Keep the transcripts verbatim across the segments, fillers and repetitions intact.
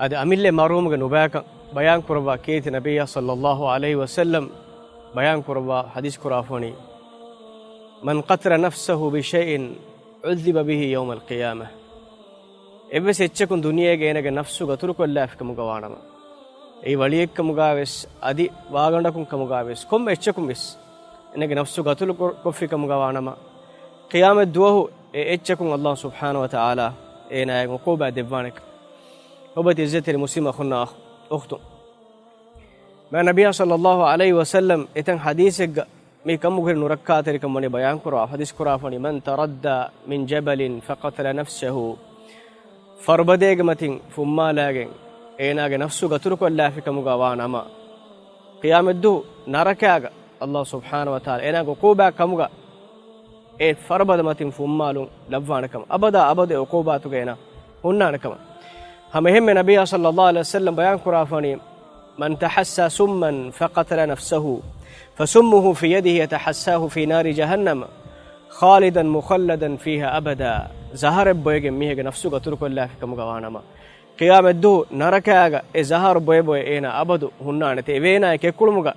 އަދި އަމިއްލަ މަރުވުމުގެ ނުބައިކަން ބަޔާން ކުރައްވާ ކީރިތި ނަބިއްޔާ ޞައްލައްލާހު ޢަލައިހި ވަސައްލަމް ބަޔާން ކުރައްވާ ޙަދީޘް ކުރާފަނީ، من قتل نفسه بشيء عذب به يوم القيامة. އެއްވެސް އެއްޗަކުން ދުނިޔޭގަ އޭނަގެ ނަފްސު ގަތުލުކޮށްލާފިކަމުގަ ވާނަމަ، އެއީ ވަޅިއެއްކަމުގަވެސް އަދި ވާގަނޑަކުން ކަމުގަވެސް ކޮންމެ އެއްޗަކުން ވެސް އޭނަގެ ނަފްސު ގަތުލު ކޮ-، ކޮށްފިކަމުގަ ވާނަމަ، ޤިޔާމަތް ދުވަހު އެ އެއްޗަކުން ﷲ ސުބްޙާނަހު ވަތަޢާލާ އޭނާއަށް ޢުޤޫބާ ދެއްވާނެކަން. އޮބައިތި ޢިއްޒަތްތެރި މުސްލިމް އަޚުންނާ އުޚްތުން، މާ ނަބިއްޔާ ޞައްލައްލާހު ޢަލައިހި ވަސައްލަމް އެތަން ޙަދީޘެއްގަ މި ކަމުގެ ނުރައްކާތެރިކަން ވަނީ ބަޔާން ކުރާ ޙަދީޘް ކުރާފަނީ، من تردى من جبل فقتل نفسه. ފަރުބަދައިގެ މަތިން ފުއްމާލާގެން އޭނާގެ ނަފްސު ގަތުރުކޮށްލާފިކަމުގަ ވާ ނަމަ، ޤިޔާމަތްދުވަހު ނަރަކާގަ ﷲ ސުބްޙާނަހު ވަތަޢާލާ އޭނާގެ ޢުޤޫބާ ކަމުގަ އެ ފަރުބަދަ މަތިން ފުއްމާލުން ލައްވާނެކަމަށް، އަބަދާ އަބަދު އެ ޢުޤޫބާތުގަ އޭނާ ހުންނާނެކަމަށް. ހަމައެހެންމެ ނަބިއްޔާ ޞައްލައްލާހު ޢަލައިހި ވަސައްލަމް ބަޔާން ކުރާފަނީ، من تحسى سما فقتل نفسه فسمه في يده يتحساه في نار جهنم خالدا مخلدا فيها أبدا. ޒަހަރެއް ބޮއެގެން މީހެއްގެ ނަފްސު ގަތުރުކޮށްލާފި ކަމުގަ ވާނަމަ، ޤިޔާމަތްދުވަހު ނަރަކާގަ އެ ޒަހަރު ބޮއެ ބޮއެ އޭނާ އަބަދު ހުންނާނެތެ. އެ ވޭނާއާ ކެކުޅުމުގަ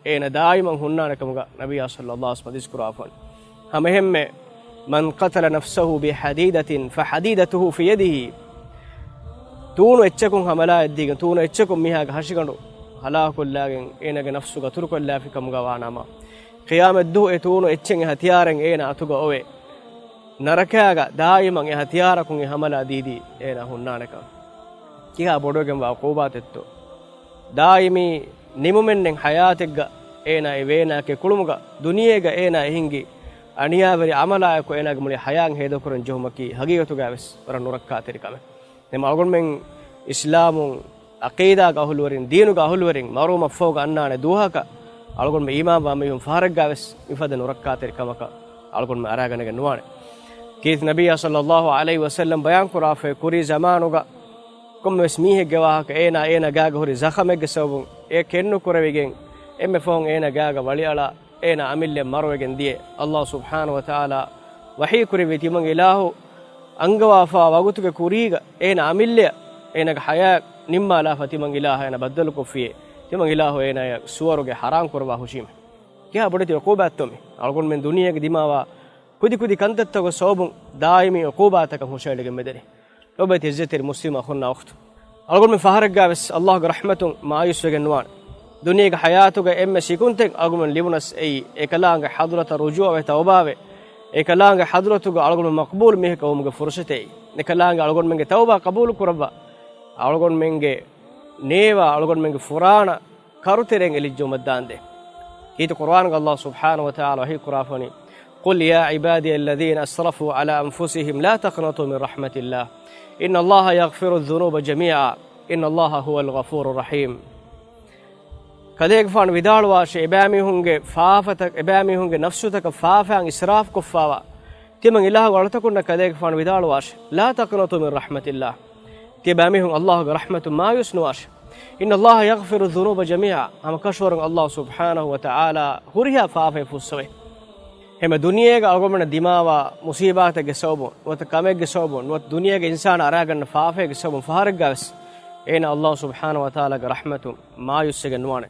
އޭނަ ދާއިމަށް ހުންނާނެ ކަމުގަ ނަބިއްޔާ ޞައްލައްލާހު ޢަލައިހި ވަސައްލަމް ޙަދީޘް ކުރާފަން. ހަމައެހެންމެ، من قتل نفسه بحديدة فحديدته في يده. ތޫނު އެއްޗަކުން ހަމަލާއެއްދީގެން، ތޫނު އެއްޗަކުން މީހާގެ ހަށިގަނޑު ހަލާކުކޮށްލާގެން އޭނާގެ ނަފްސު ގަތުރުކޮށްލާފި ކަމުގަ ވާނަމަ، ޤިޔާމަތްދުވަހު އެ ތޫނު އެއްޗެއް އެ ހަތިޔާރެއް އޭނާ އަތުގަ އޮވެ، ނަރަކާގަ ދާއިމަށް އެ ހަތިޔާރަކުން އެ ހަމަލާ ދީދީ އޭނާ ހުންނާނެކަން. ކިހާ ބޮޑުވެގެންވާ ޢުޤޫބާތެއްތޯ. ދާއިމީ ނިމުމެއްނެތް ޙަޔާތެއްގަ އޭނާ އެ ވޭނާ ކެކުޅުމުގަ ދުނިޔޭގަ އޭނާ އެ ހިންގި އަނިޔާވެރި ޢަމަލާއެކު އޭނާގެ މުޅި ޙަޔާތް ހޭދަކުރަން ޖެހުމަކީ ޙަޤީޤަތުގަވެސް ވަރަށް ނުރައްކާތެރި ކަމެއް. ދެން އަޅުގަނޑުމެން އިސްލާމުން ޢަޤީދާގެ އަހުލުވެރިން، ދީނުގެ އަހުލުވެރިން، މަރުވުމަށްފަހުގަ އަންނާނެ ދުވަހަކަށް އަޅުގަނޑުމެން އީމާންވާ މީހުން ފަހަރެއްގަވެސް މިފަދަ ނުރައްކާތެރި ކަމަކަށް އަޅުގަނޑުމެން އަރާގަނެގެން ނުވާނެ. ކީރިތި ނަބިއްޔާ ޞައްލައްލާހު ޢަލައިހި ވަސައްލަމް ބަޔާން ކުރާފައި، ކުރީ ޒަމާނުގަ ކޮންމެވެސް މީހެއްގެ ވާހަކަ އޭނާ އޭނާ ގާގަ ހުރި ޒަޚަމެއްގެ ސަބަބުން އެ ކެއްނުކުރެވިގެން އެންމެ ފަހުން އޭނާ ގާގަ ވަޅިއަޅާ އޭނާ އަމިއްލައަށް މަރުވެގެން ދިޔަ. ﷲ ސުބްޙާނަހު ވަތަޢާލާ ވަޙީ ކުރެއްވި ތިމަން އިލާހު އަންގަވާފާ ވަގުތުގެ ކުރީގަ އޭނާ އަމިއްލައަށް އޭނާގެ ޙަޔާތް ނިންމާލާފަ ތިމަން އިލާހަށް އޭނާ ބައްދަލުކޮށްފިޔޭ. ތިމަން އިލާހު އޭނާޔަށް ސުވަރުގެ ޙަރާމް ކުރައްވާ ހުށީމެ. ކިހާ ބޮޑެތި ޢުޤޫބާތްތޯ މި؟ އަޅުގަނޑުމެން ދުނިޔޭގަ ދިމާވާ ކުދި ކުދި ކަންތައްތަކުގެ ސަބަބުން ދާއިމީ ޢުޤޫބާތަކަށް ހުށައެޅިގެން މެދެނީ. އޮބައިތި ޢިއްޒަތްތެރި މުސްލިމް އަޚުންނާ އުޚްތުން، އަޅުގަނޑުމެން ފަހަރެއްގަވެސް ﷲގެ ރަޙްމަތުން މާޔޫސްވެގެން ނުވާނެ. ދުނިޔޭގެ ޙަޔާތުގަ އެންމެ ސިކުންތެއް އަޅުގަނޑުމެން ލިބުނަސް އެއީ، އެކަލާނގެ ޙަޟްރަތަށް ރުޖޫޢަވެ ތައުބާވެ، އެކަލާނގެ ޙަޟްރަތުގަ އަޅުގަނޑުމެން މަޤްބޫލު މީހަކަށް ވުމުގެ ފުރުޞަތެއް އެއީ. އެކަލާނގެ އަޅުގަނޑުމެންގެ ތައުބާ ޤަބޫލު ކުރައްވާ، އަޅުގަނޑުމެންގެ ނޭވާ، އަޅުގަނޑުމެންގެ ފުރާނަ ކަރުތެރެއިން އެލިއްޖައުމަށް ދާންދޭ. ކީރިތި ޤުރުއާނުގަ ﷲ ސުބްޙާނަހު ވަތަޢާލާ ވަޙީ ކުރާފަނީ، قل يا عبادي الذين أسرفوا على أنفسهم لا تقنطوا من رحمة الله إن الله يغفر الذنوب جميعا إن الله هو الغفور الرحيم. ކަލޭގެފާނު ވިދާޅުވާށޭ، އެބައިމީހުންގެ ފާފަތައް، އެބައިމީހުންގެ ނަފްސުތަކަށް ފާފައިން އިސްރާފް ކޮށްފާވާ ތިމަން އިލާހުގެ އަޅުތަކުންނަށް ކަލޭގެފާނު ވިދާޅުވާށޭ، لا تقنطوا من رحمة الله. ތިޔަބައިމީހުން ﷲގެ ރަޙްމަތުން މާޔޫސް ނުވާށޭ. إن الله يغفر الذنوب جميعا. ހަމަ ކަށަވަރުން ﷲ ސުބްޙާނަހު ވަތަޢާލާ ހުރިހާ ފާފައެއް ފުއްސަވޭ. ހަމަ ދުނިޔޭގަ އަޅުގަނޑުމެންނަށް ދިމާވާ މުޞީބާތެއްގެ ސަބަބުން، ނުވަތަ ކަމެއްގެ ސަބަބުން، ނުވަތަ ދުނިޔޭގެ އިންސާނާ އަރާގަންނަ ފާފައެއްގެ ސަބަބުން ފަހަރެއްގަވެސް އޭނާ ﷲ ސުބްޙާނަހު ވަތަޢާލާގެ ރަޙްމަތުން މާޔޫސްވެގެން ނުވާނެ.